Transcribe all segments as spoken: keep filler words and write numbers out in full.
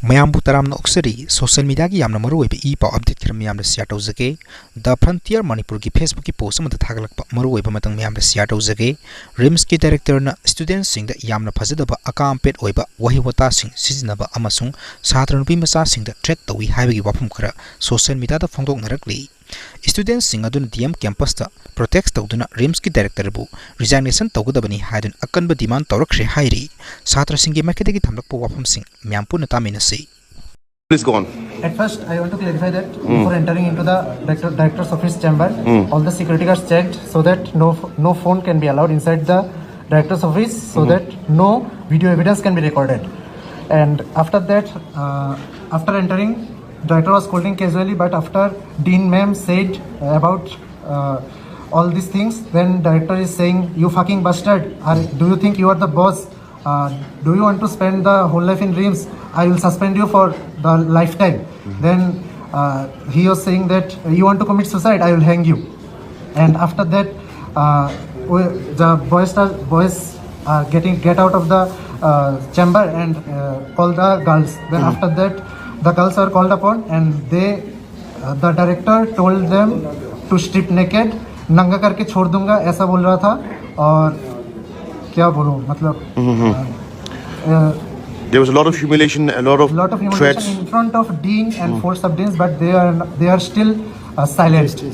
ꯃꯌꯥꯝꯕꯨ ꯇꯔꯥꯝꯅ ꯑꯣꯛꯆꯔꯤ꯫ ꯁꯣꯁꯤꯌꯦꯜ ꯃꯤꯗꯤꯌꯥꯒꯤ ꯌꯥꯝꯅ ꯃꯔꯨꯑꯣꯏꯕ ꯏ ꯄꯥꯎ ꯑꯞꯗꯦꯠ ꯈꯔ ꯃꯌꯥꯝꯗ ꯁꯤꯌꯥꯔ ꯇꯧꯖꯒꯦ꯫ ꯗ ꯐ꯭ꯔꯟꯇꯤꯌꯔ ꯃꯅꯤꯄꯨꯔꯒꯤ ꯐꯦꯁꯕꯨꯛꯀꯤ ꯄꯣꯁ ꯑꯃꯗ ꯊꯥꯒꯠꯂꯛꯄ ꯃꯔꯨꯑꯣꯏꯕ ꯃꯇꯥꯡ ꯃꯌꯥꯝꯗ ꯁꯤꯌꯥꯔ ꯇꯧꯖꯒꯦ꯫ ꯔꯤꯝꯁꯀꯤ ꯗꯥꯏꯔꯦꯛꯇꯔꯅ ꯁ꯭ꯇꯨꯗꯦꯟꯠꯁꯤꯡꯗ ꯌꯥꯝꯅ ꯐꯖꯗꯕ ꯑꯀꯥꯝꯄꯦꯠ ꯑꯣꯏꯕ ꯋꯥꯍꯩ ꯋꯥꯇꯥꯁꯤꯡ ꯁꯤꯖꯤꯟꯅꯕ ꯑꯃꯁꯨꯡ ꯁꯥꯇ꯭ꯔ ꯅꯨꯄꯤ ꯃꯆꯥꯁꯤꯡꯗ ꯊ꯭ꯔꯦꯠ ꯇꯧꯏ ꯍꯥꯏꯕꯒꯤ ꯋꯥꯐꯝ ꯈꯔ ꯁꯣꯁꯤꯌꯦꯜ ꯃꯤꯗꯤꯌꯥꯗ ꯐꯣꯡꯗꯣꯛꯅꯔꯛꯂꯤ꯫ ꯁ꯭ꯇꯨꯗꯦꯟꯠꯁꯤꯡ ꯑꯗꯨꯅ ꯗꯤ ꯑꯦꯝ ꯀꯦꯝꯄꯁꯇ ꯄ꯭ꯔꯣꯇꯦꯁ ꯇꯧꯗꯨꯅ ꯔꯤꯝꯁꯀꯤ ꯗꯥꯏꯔꯦꯛꯇꯔꯕꯨ ꯔꯤꯖꯥꯏꯅꯦꯁꯟ ꯇꯧꯒꯗꯕꯅꯤ ꯍꯥꯏꯗꯨꯅ ꯑꯀꯟꯕ ꯗꯤꯃꯥꯟ ꯇꯧꯔꯛꯈ꯭ꯔꯦ ꯍꯥꯏꯔꯤ꯫ ꯁꯥꯇ꯭ꯔꯁꯤꯡꯒꯤ ꯃꯥꯏꯀꯩꯗꯒꯤ ꯊꯝꯂꯛꯄ ꯋꯥꯐꯝꯁꯤꯡ ꯃꯌꯥꯝ ꯄꯨꯟꯅ ꯇꯥꯃꯤꯟꯅꯁꯤ꯫ Please go on. At first, I want to clarify that before entering into the director, director's office chamber, all the security guards checked so that no ph- no phone can be allowed inside the director's office, so that no video evidence can be recorded. And after that, uh, after entering, director was scolding casually, but after Dean ma'am said about uh, all these things, then director is saying, "You fucking bastard! Are, do you think you are the boss? Uh, do you want to spend the whole life in RIMS? I will suspend you for the lifetime." Then uh, he was saying that, "You want to commit suicide? I will hang you." And after that, uh, we, the boys are boys are getting get out of the uh, chamber and uh, call the girls. Then after that, the girls are called upon and they uh, the director told them to strip naked. नंगा करके छोड़ दूंगा, ऐसा बोल रहा था। और क्या बोलूँ, मतलब uh, There was a lot of humiliation, a lot of lot of threats. humiliation in front of dean and four sub deans, but they are they are still uh, silent.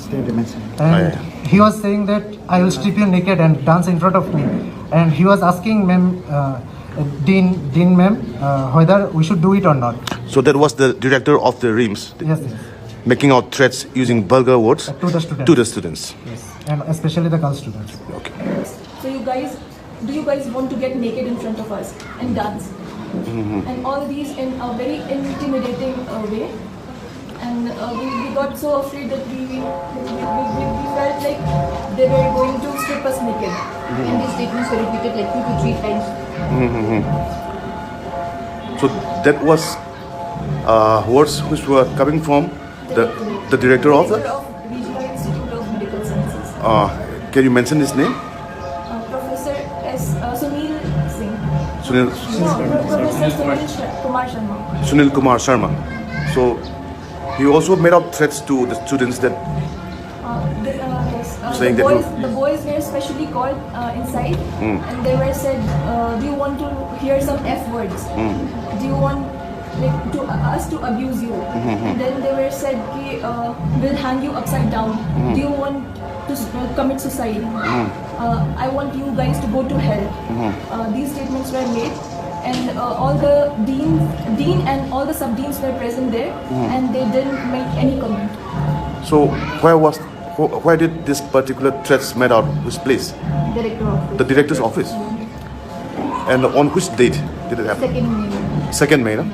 And he was saying that, "I will strip you naked and dance in front of me." And he was asking ma'am, uh, dean dean ma'am, uh, whether we should do it or not. So that was the director of the RIMS Yes, yes. making out threats using vulgar words To the students. to the students. Yes, and especially the girl students. Okay. So you guys, do you guys want to get naked in front of us and dance? And all these in a very intimidating uh, way. And uh, we, we got so afraid that we, we, we, we, we felt like they were going to strip us naked. And these statements were repeated like two to three times. So that was uh, words which were coming from the, the director of Director the. of Regional Institute of Medical Sciences, Uh, can you mention his name? uh, Professor S. Uh, Sunil Singh. Professor Sunil Sh- Kumar Sharma. Sunil Kumar Sharma. So he also made out threats to the students that Uh, the, uh, yes, uh, Saying the that boys, you the boys were specially called uh, inside, Mm. and they were said, uh, "Do you want to hear some F words? Mm. Do you want, like, to uh, us to abuse you?" Mm-hmm. And then they were said, "Ki, uh, we'll hang you upside down. Mm-hmm. Do you want to s- uh, commit suicide? Mm-hmm. Uh, I want you guys to go to hell." Mm-hmm. Uh, these statements were made, and uh, all the deans, dean, and all the sub deans were present there, Mm-hmm. and they didn't make any comment. So where was wh- where did this particular threats made out? Which place? Director office. The director's office. And on which date did it happen? Second May. Second May, no?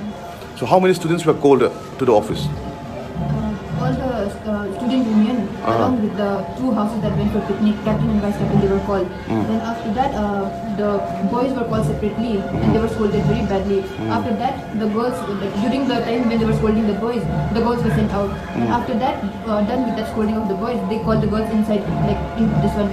So how many students were called uh, to the office? Uh, all the uh, student union, Uh-huh. along with the two houses that went for picnic, captain and vice captain, they were called. Mm. Then after that, uh, the boys were called separately and they were scolded very badly. After that, the girls, like, during the time when they were scolding the boys, the girls were sent out. And after that, uh, done with that scolding of the boys, they called the girls inside, like, in this one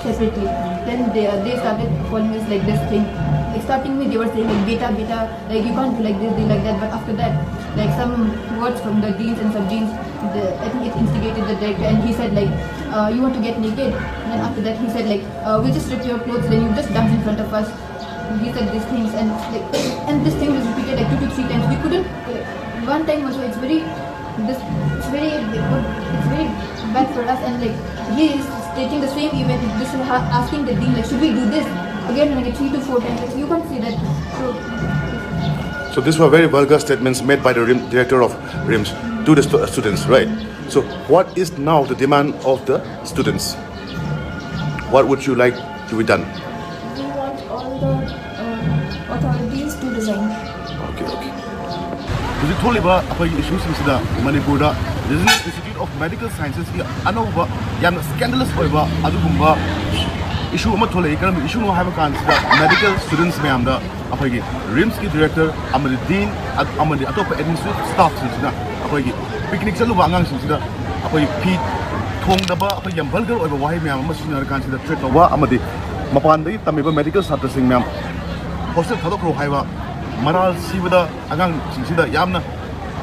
separately. Then they uh, they started calling us like this thing. Like, starting me, they were saying, like, "Beta, beta, like, you can't do like this, do like that." But after that, like, some words from the deans and sub deans, the, I think it instigated the director, and he said, like, uh, "You want to get naked?" And after that, he said, like, uh, "We'll just rip your clothes, then you just dance in front of us." He said these things, and, like, and this thing was repeated, like, two to three times. We couldn't, like, one time also. It's very, this, it's very, it's very bad for us, and, like, he is stating the same event. This is ha- asking the dean, like, "Should we do this?" Again and again, three to four times. Like, you can't say that. So, So these were very vulgar statements made by the RIM, director of RIMS to the stu- students, right? So what is now the demand of the students? What would you like to be done? We want all the uh, authorities to resign. Okay, okay. ꯍꯧꯖꯤꯛ ꯊꯣꯛꯂꯤꯕ ꯑꯩꯈꯣꯏꯒꯤ ꯏꯁꯨꯁꯤꯡꯁꯤꯗ ꯃꯅꯤꯄꯨꯔꯗ Regional Institute of Medical Sciences ꯀꯤ ꯑꯅꯧꯕ ꯌꯥꯝꯅ scandalous ꯑꯣꯏꯕ ꯑꯗꯨꯒꯨꯝꯕ ꯏꯁꯨ ꯑꯃ ꯊꯣꯛꯂꯛꯏ꯫ ꯀꯔꯝꯕ ꯏꯁꯨꯅꯣ ꯍꯥꯏꯕ ꯀꯥꯟꯁꯤꯗ, medical students ꯃꯌꯥꯝꯗ ꯑꯩꯈꯣꯏꯒꯤ RIMS ꯀꯤ director ꯑꯃꯗꯤ dean ꯑꯃꯗꯤ ꯑꯇꯣꯞꯄ administrative staff ꯁꯤꯡꯁꯤꯅ ꯑꯩꯈꯣꯏꯒꯤ picnic ꯆꯠꯂꯨꯕ ꯑꯉꯥꯡꯁꯤꯡꯁꯤꯗ ꯑꯩꯈꯣꯏꯒꯤ ꯐꯤ ꯊꯣꯡꯗꯕ, ꯑꯩꯈꯣꯏꯒꯤ ꯌꯥꯝ vulgar ꯑꯣꯏꯕ ꯋꯥꯍꯩ ꯃꯌꯥꯝ ꯑꯃ ꯁꯤꯖꯤꯟꯅꯔꯀꯥꯟꯁꯤꯗ threat ꯇꯧꯕ ꯑꯃꯗꯤ ꯃꯄꯥꯟꯗꯒꯤ ꯇꯝꯃꯤꯕ medical ꯁꯥꯇ꯭ꯔꯁꯤꯡ ꯃꯌꯥꯝ ꯍꯣꯁꯇꯦꯜ ꯊꯥꯗꯣꯛꯈ꯭ꯔꯣ ꯍꯥꯏꯕ, ꯃꯔꯥꯜ ꯁꯤꯕꯗ ꯑꯉꯥꯡꯁꯤꯡꯁꯤꯗ ꯌꯥꯝꯅ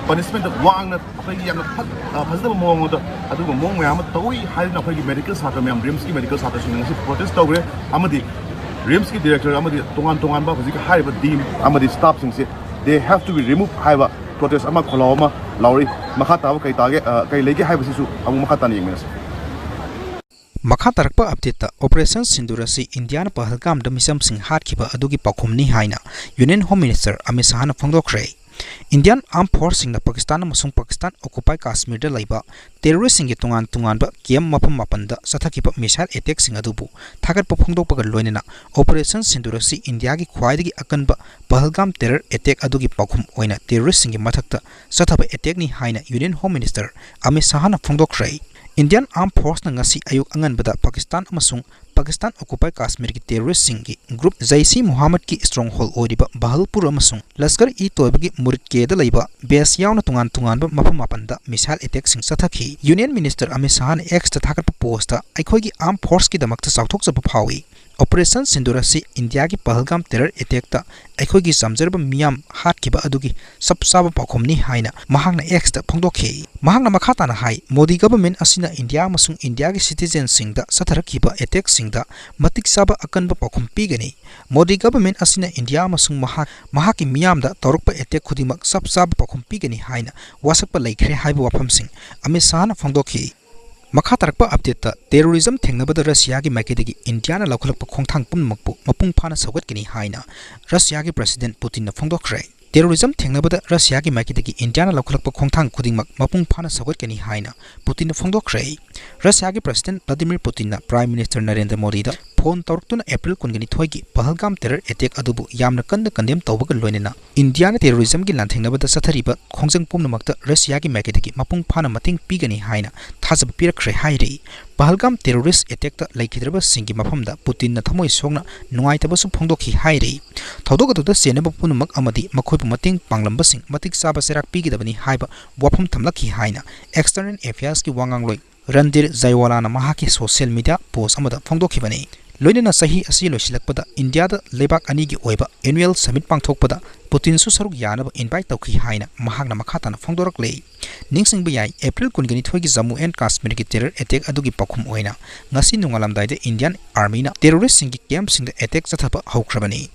ꯄꯅꯤꯁꯃꯦꯟꯠ ꯋꯥꯡꯅ, ꯑꯩꯈꯣꯏꯒꯤ ꯌꯥꯝꯅ ꯐꯠ-, ꯑ, ꯐꯖꯗꯕ ꯃꯑꯣꯡꯗ ꯑꯗꯨꯒꯨꯝꯕ ꯃꯑꯣꯡ ꯃꯌꯥꯝ ꯑꯃ ꯇꯧꯏ ꯍꯥꯏꯗꯅ ꯑꯩꯈꯣꯏꯒꯤ ꯃꯦꯗꯤꯀꯦꯜ ꯁꯥꯇ꯭ꯔ ꯃꯌꯥꯝ, ꯔꯤꯝꯁꯀꯤ ꯃꯦꯗꯤꯀꯦꯜ ꯁꯥꯇ꯭ꯔꯁꯤꯡꯅ ꯉꯁꯤ ꯄ꯭ꯔꯣꯇꯦꯁ ꯇꯧꯈ꯭ꯔꯦ꯫ ꯑꯃꯗꯤ ꯔꯤꯝꯁꯀꯤ ꯗꯤꯔꯦꯛꯇꯔ ꯑꯃꯗꯤ ꯇꯣꯉꯥꯟ ꯇꯣꯉꯥꯟꯕ ꯍꯧꯖꯤꯛ ꯍꯥꯏꯔꯤꯕ ꯗꯤꯟ ꯑꯃꯗꯤ ꯁ꯭ꯇꯥꯐꯁꯤꯡꯁꯦ, they have to be removed ꯍꯥꯏꯕ ꯄ꯭ꯔꯣꯇꯦꯁ ꯑꯃ, ꯈꯣꯜꯂꯥꯎ ꯑꯃ ꯂꯥꯎꯔꯤ꯫ ꯃꯈꯥ ꯇꯥꯕ ꯀꯩ ꯇꯥꯒꯦ, ꯑ, ꯀꯩ ꯂꯩꯒꯦ ꯍꯥꯏꯕꯁꯤꯁꯨ ꯑꯃꯨꯛ ꯃꯈꯥ ꯇꯥꯅ ꯌꯦꯡꯃꯤꯟꯅꯁꯤ꯫ ꯃꯈꯥ ꯇꯥꯔꯛꯄ ꯑꯞꯗꯦꯠꯇ, ꯑꯣꯄꯔꯦꯁꯟ ꯁꯤꯟꯗꯨꯔ ꯑꯁꯤ ꯏꯟꯗꯤꯌꯥꯅ ꯄꯍꯜꯒꯥꯝꯗ ꯃꯤꯆꯝꯁꯤꯡ ꯍꯥꯠꯈꯤꯕ ꯑꯗꯨꯒꯤ ꯄꯥꯎꯈꯨꯝꯅꯤ ꯍꯥꯏꯅ ꯌꯨꯅꯤꯌꯟ ꯍꯣꯝ ꯃꯤꯅꯤꯁꯇꯔ ꯑꯃꯤꯠ ꯁꯥꯍꯅ ꯐꯣꯡꯗꯣꯛꯈ꯭ꯔꯦ꯫ ꯏꯟꯗꯤꯌꯥꯟ ꯑꯥꯔꯝ ꯐꯣꯔꯁꯁꯤꯡꯅ ꯄꯥꯀꯤꯁꯇꯥꯟ ꯑꯃꯁꯨꯡ ꯄꯥꯀꯤꯁꯇꯥꯟ ꯑꯣꯀꯨꯄꯥꯏ ꯀꯥꯁꯃꯤꯔꯗ ꯂꯩꯕ ꯇꯦꯔꯣꯔꯤꯁꯁꯤꯡꯒꯤ ꯇꯣꯉꯥꯟ ꯇꯣꯉꯥꯟꯕ ꯀꯦꯝꯞ ꯃꯐꯝ ꯃꯥꯄꯟꯗ ꯆꯠꯊꯈꯤꯕ ꯃꯤꯁꯥꯏꯜ ꯑꯦꯇꯦꯛꯁꯤꯡ ꯑꯗꯨꯕꯨ ꯊꯥꯒꯠꯄ ꯐꯣꯡꯗꯣꯛꯄꯒ ꯂꯣꯏꯅꯅ, ꯑꯣꯄꯔꯦꯁꯟ ꯁꯤꯟꯗꯨꯔ ꯑꯁꯤ ꯏꯟꯗꯤꯌꯥꯒꯤ ꯈ꯭ꯋꯥꯏꯗꯒꯤ ꯑꯀꯟꯕ ꯄꯍꯜꯒꯥꯝ ꯇꯦꯔꯔ ꯑꯦꯇꯦꯛ ꯑꯗꯨꯒꯤ ꯄꯥꯎꯈꯨꯝ ꯑꯣꯏꯅ ꯇꯦꯔꯣꯔꯤꯁꯁꯤꯡꯒꯤ ꯃꯊꯛꯇ ꯆꯠꯊꯕ ꯑꯦꯇꯦꯛꯅꯤ ꯍꯥꯏꯅ ꯌꯨꯅꯤꯌꯟ ꯍꯣꯝ ꯃꯤꯅꯤꯁꯇꯔ ꯑꯃꯤꯠ ꯁꯥꯍꯅ ꯐꯣꯡꯗꯣꯛꯈ꯭ꯔꯦ꯫ ꯏꯟꯗꯤꯌꯥꯟ ꯑꯥꯔꯝ ꯐꯣꯔꯁꯅ ꯉꯁꯤ ꯑꯌꯨꯛ ꯑꯉꯟꯕꯗ ꯄꯥꯀꯤꯁꯇꯥꯟ ꯑꯃꯁꯨꯡ ꯄꯥꯀꯤꯁꯇꯥꯟ ꯑꯣꯀꯨꯄꯥꯏ ꯀꯥꯁꯃꯤꯔꯒꯤ ꯇꯦꯔꯣꯔꯤꯁꯁꯤꯡꯒꯤ ꯒ꯭ꯔꯨꯞ ꯖꯩꯁꯤ ꯃꯨꯍꯥꯃꯗꯀꯤ ꯁ꯭ꯇ꯭ꯔꯣꯡꯍꯣꯜ ꯑꯣꯏꯔꯤꯕ ꯕꯍꯜꯄꯨꯔ ꯑꯃꯁꯨꯡ ꯂꯁꯀꯔ-ꯏ-ꯇꯣꯏꯕꯒꯤ ꯃꯨꯔꯤꯗ ꯀꯦꯗ ꯂꯩꯕ ꯕꯦꯁ ꯌꯥꯎꯅ ꯇꯣꯉꯥꯟ ꯇꯣꯉꯥꯟꯕ ꯃꯐꯝ ꯃꯥꯄꯟꯗ ꯃꯤꯁꯥꯏꯜ ꯑꯦꯇꯦꯛꯁꯤꯡ ꯆꯠꯊꯈꯤ꯫ ꯌꯨꯅꯤꯌꯟ ꯃꯤꯅꯤꯁꯇꯔ ꯑꯃꯤꯠ ꯁꯥꯍꯅ ꯑꯦꯛꯁꯇ ꯊꯥꯒꯠꯄ ꯄꯣꯁꯇ, "ꯑꯩꯈꯣꯏꯒꯤ ꯑꯥꯔꯝ ꯐꯣꯔꯁꯀꯤꯗꯃꯛꯇ ꯆꯥꯎꯊꯣꯛꯆꯕ ꯐꯥꯎꯏ꯫ ꯑꯣꯄꯔꯦꯁꯟ ꯁꯤꯟꯗꯨꯔ ꯑꯁꯤ ꯏꯟꯗꯤꯌꯥꯒꯤ ꯄꯍꯜꯒꯥꯝ ꯇꯦꯔꯔ ꯑꯦꯇꯦꯛꯇ ꯑꯩꯈꯣꯏꯒꯤ ꯆꯝꯖꯔꯕ ꯃꯤꯌꯥꯝ ꯍꯥꯠꯈꯤꯕ ꯑꯗꯨꯒꯤ ꯆꯞ ꯆꯥꯕ ꯄꯥꯎꯈꯨꯝꯅꯤ" ꯍꯥꯏꯅ ꯃꯍꯥꯛꯅ ꯑꯦꯛꯁꯇ ꯐꯣꯡꯗꯣꯛꯈꯤ꯫ ꯃꯍꯥꯛꯅ ꯃꯈꯥ ꯇꯥꯅ ꯍꯥꯏ, "ꯃꯣꯗꯤ ꯒꯚꯔꯟꯃꯦꯟꯠ ꯑꯁꯤꯅ ꯏꯟꯗꯤꯌꯥ ꯑꯃꯁꯨꯡ ꯏꯟꯗꯤꯌꯥꯒꯤ ꯁꯤꯇꯤꯖꯦꯟꯁꯤꯡꯗ ꯆꯠꯊꯔꯛꯈꯤꯕ ꯑꯦꯇꯦꯛꯁꯤꯡꯗ ꯃꯇꯤꯛ ꯆꯥꯕ ꯑꯀꯟꯕ ꯄꯥꯎꯈꯨꯝ ꯄꯤꯒꯅꯤ꯫ ꯃꯣꯗꯤ ꯒꯚꯔꯟꯃꯦꯟꯠ ꯑꯁꯤꯅ ꯏꯟꯗꯤꯌꯥ ꯑꯃꯁꯨꯡ ꯃꯍꯥꯛ, ꯃꯍꯥꯛꯀꯤ ꯃꯤꯌꯥꯝꯗ ꯇꯧꯔꯛꯄ ꯑꯦꯇꯦꯛ ꯈꯨꯗꯤꯡꯃꯛ ꯆꯞ ꯆꯥꯕ ꯄꯥꯎꯈꯨꯝ ꯄꯤꯒꯅꯤ" ꯍꯥꯏꯅ ꯋꯥꯁꯛꯄ ꯂꯩꯈ꯭ꯔꯦ ꯍꯥꯏꯕ ꯋꯥꯐꯝꯁꯤꯡ ꯑꯃꯤꯠ ꯁꯥꯍꯅ ꯐꯣꯡꯗꯣꯛꯈꯤ꯫ ꯃꯈꯥ ꯇꯥꯔꯛꯄ ꯑꯞꯗꯦꯠꯇ, ꯇꯦꯔꯣꯔꯤꯖꯝ ꯊꯦꯡꯅꯕꯗ ꯔꯁꯤꯌꯥꯒꯤ ꯃꯥꯏꯀꯩꯗꯒꯤ ꯏꯟꯗꯤꯌꯥꯅ ꯂꯧꯈꯠꯂꯛꯄ ꯈꯣꯡꯊꯥꯡ ꯄꯨꯝꯅꯃꯛꯄꯨ ꯃꯄꯨꯡ ꯐꯥꯅ ꯁꯧꯒꯠꯀꯅꯤ ꯍꯥꯏꯅ ꯔꯁꯤꯌꯥꯒꯤ ꯄ꯭ꯔꯁꯤꯗꯦꯟꯠ ꯄꯨꯇꯤꯟꯅ ꯐꯣꯡꯗꯣꯛꯈ꯭ꯔꯦ꯫ ꯇꯦꯔꯣꯔꯤꯖꯝ ꯊꯦꯡꯅꯕꯗ ꯔꯁꯤꯌꯥꯒꯤ ꯃꯥꯏꯀꯩꯗꯒꯤ ꯏꯟꯗꯤꯌꯥꯅ ꯂꯧꯈꯠꯂꯛꯄ ꯈꯣꯡꯊꯥꯡ ꯈꯨꯗꯤꯡꯃꯛ ꯃꯄꯨꯡ ꯐꯥꯅ ꯁꯧꯒꯠꯀꯅꯤ ꯍꯥꯏꯅ ꯄꯨꯇꯤꯟꯅ ꯐꯣꯡꯗꯣꯛꯈ꯭ꯔꯦ꯫ ꯔꯁꯤꯌꯥꯒꯤ ꯄ꯭ꯔꯁꯤꯗꯦꯟꯠ ꯚ꯭ꯂꯥꯗꯤꯃꯤꯔ ꯄꯨꯇꯤꯟꯅ ꯄ꯭ꯔꯥꯏꯝ ꯃꯤꯅꯤꯁꯇꯔ ꯅꯔꯦꯟꯗ꯭ꯔ ꯃꯣꯗꯤꯗ ꯐꯣꯟ ꯇꯧꯔꯛꯇꯨꯅ ꯑꯦꯄ꯭ꯔꯤꯜ ꯀꯨꯟꯒ ꯅꯤꯊꯣꯏꯒꯤ ꯄꯍꯜꯒꯥꯝ ꯇꯦꯔꯔ ꯑꯦꯇꯦꯛ ꯑꯗꯨꯕꯨ ꯌꯥꯝꯅ ꯀꯟꯅ ꯀꯟꯗꯦꯝ ꯇꯧꯕꯒ ꯂꯣꯏꯅꯅ ꯏꯟꯗꯤꯌꯥꯅ ꯇꯦꯔꯣꯔꯤꯖꯝꯒꯤ ꯂꯥꯟꯊꯦꯡꯅꯕꯗ ꯆꯠꯊꯔꯤꯕ ꯈꯣꯡꯖꯪ ꯄꯨꯝꯅꯃꯛꯇ ꯔꯁꯤꯌꯥꯒꯤ ꯃꯥꯏꯀꯩꯗꯒꯤ ꯃꯄꯨꯡ ꯐꯥꯅ ꯃꯇꯦꯡ ꯄꯤꯒꯅꯤ ꯍꯥꯏꯅ ꯊꯥꯖꯕ ꯄꯤꯔꯛꯈ꯭ꯔꯦ ꯍꯥꯏꯔꯤ꯫ ꯄꯍꯜꯒꯥꯝ ꯇꯦꯔꯣꯔꯤꯁ ꯑꯦꯇꯦꯛꯇ ꯂꯩꯈꯤꯗ꯭ꯔꯕꯁꯤꯡꯒꯤ ꯃꯐꯝꯗ ꯄꯨꯇꯤꯟꯅ ꯊꯃꯣꯏ ꯁꯣꯛꯅ ꯅꯨꯡꯉꯥꯏꯇꯕꯁꯨ ꯐꯣꯡꯗꯣꯛꯈꯤ ꯍꯥꯏꯔꯤ꯫ ꯊꯧꯗꯣꯛ ꯑꯗꯨꯗ ꯆꯦꯟꯅꯕ ꯄꯨꯝꯅꯃꯛ ꯑꯃꯗꯤ ꯃꯈꯣꯏꯕꯨ ꯃꯇꯦꯡ ꯄꯥꯡꯂꯝꯕꯁꯤꯡ ꯃꯇꯤꯛ ꯆꯥꯕ ꯆꯩꯔꯥꯛ ꯄꯤꯒꯗꯕꯅꯤ ꯍꯥꯏꯕ ꯋꯥꯐꯝ ꯊꯝꯂꯛꯈꯤ ꯍꯥꯏꯅ ꯑꯦꯛꯁꯇꯔꯅꯦꯜ ꯑꯦꯐꯤꯌꯔꯁꯀꯤ ꯋꯥꯉꯥꯡꯂꯣꯏ ꯔꯟꯙꯤꯔ ꯖꯥꯏꯋꯥꯂꯥꯅ ꯃꯍꯥꯛꯀꯤ social media post ꯑꯃꯗ ꯐꯣꯡꯗꯣꯛꯈꯤꯕꯅꯤ꯫ ꯂꯣꯏꯅꯅ ꯆꯍꯤ ꯑꯁꯤ ꯂꯣꯏꯁꯤꯜꯂꯛꯄꯗ ꯏꯟꯗꯤꯌꯥꯗ ꯂꯩꯕꯥꯛ ꯑꯅꯤꯒꯤ ꯑꯣꯏꯕ annual summit ꯄꯥꯡꯊꯣꯛꯄꯗ ꯄꯨꯇꯤꯟꯁꯨ ꯁꯔꯨꯛ ꯌꯥꯅꯕ invite ꯇꯧꯈꯤ ꯍꯥꯏꯅ ꯃꯍꯥꯛꯅ ꯃꯈꯥ ꯇꯥꯅ ꯐꯣꯡꯗꯣꯔꯛꯂꯤ꯫ ꯅꯤꯡꯁꯤꯡꯕ ꯌꯥꯏ, April ꯀꯨꯟꯒ ꯅꯤꯊꯣꯏꯒꯤ ꯖꯝꯃꯨ and ꯀꯥꯁꯃꯤꯔꯒꯤ terror attack ꯑꯗꯨꯒꯤ ꯄꯥꯎꯈꯨꯝ ꯑꯣꯏꯅ ꯉꯁꯤ ꯅꯣꯡꯉꯥꯜꯂꯝꯗꯥꯏꯗ Indian Armyꯅ terroristꯁꯤꯡꯒꯤ campꯁꯤꯡꯗ attack ꯆꯠꯊꯕ ꯍꯧꯈ꯭ꯔꯕꯅꯤ꯫